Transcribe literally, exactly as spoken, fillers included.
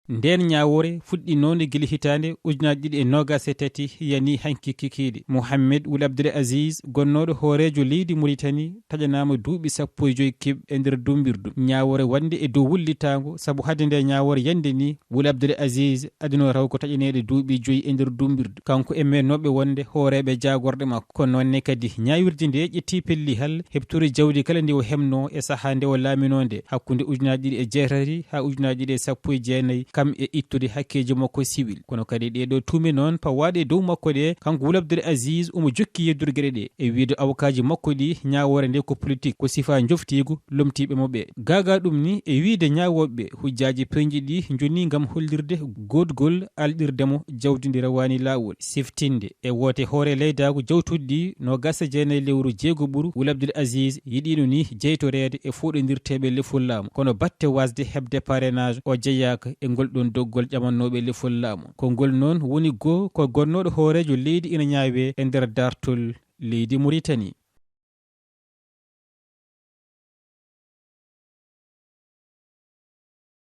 Ndeen ñaawoore fuɗɗinoonde gila hitaande ujunaaji ɗiɗi e noogaas e tati, yanii hanki kikiiɗe. Mohammed Wul Abdul Aziz, gonnooɗo hooreejo leydi Muritani, taƴanaama duuɓi sappo e joy keɓ e nder dummbirdu. Ñaawoore wonnde e dow wullitaango, sabu hade nde ñaawoore yande ni, Wul Abdul Aziz adinoo raw ko taƴaneede duuɓi joy e nder dummbirdu. Kanko e meenooɓe wonde hooreeɓe jaagorɗe makko. Ko noon ne kadi, ñaawirde nde ƴettii pellihal, heɓtore jawdi kala ndi o heɓnoo e sahaa nde o laaminoo nde, hakkunde ujunaaji ɗiɗi e jeetati haa ujunaaji ɗiɗi e sappo e jeenayi, kam e ittude hakkeeji makko siwil. Kono kadi ɗee ɗoo tuume noon pawaaɗe e dow makko ɗe, kanko Wul Abdul Aziz omo jokki yeddude geɗe ɗe. E wiyde awokaaji makko ɗi, ñaawoore nde ko politik, ko sifaa njoftiigu lomtiiɓe mo ɓe. Gaagaa ɗum ni, e wiyde ñaawooɓe ɓe, hujjaaji peeñɗi ɗi njoni ngam hollirde goodgol alɗirde mo jawdi ndi rewaani laawol. Siftinde e woote hoore leydaagu jawtuɗi ɗi noogaas e jeenayi lewru jeego ɓuru, Wul Abdul Aziz yiɗiino ni jeytoreede e fooɗondirteeɓe lefol laamu. Kono batte waasde heɓde parrainage o jeyaaka e ngol ɗoon doggol ƴamannooɓe lefol laamu. Ko ngol noon woni goo ko gonnooɗo hooreejo leydi ina ñaawee e nder daartol leydi Muritani.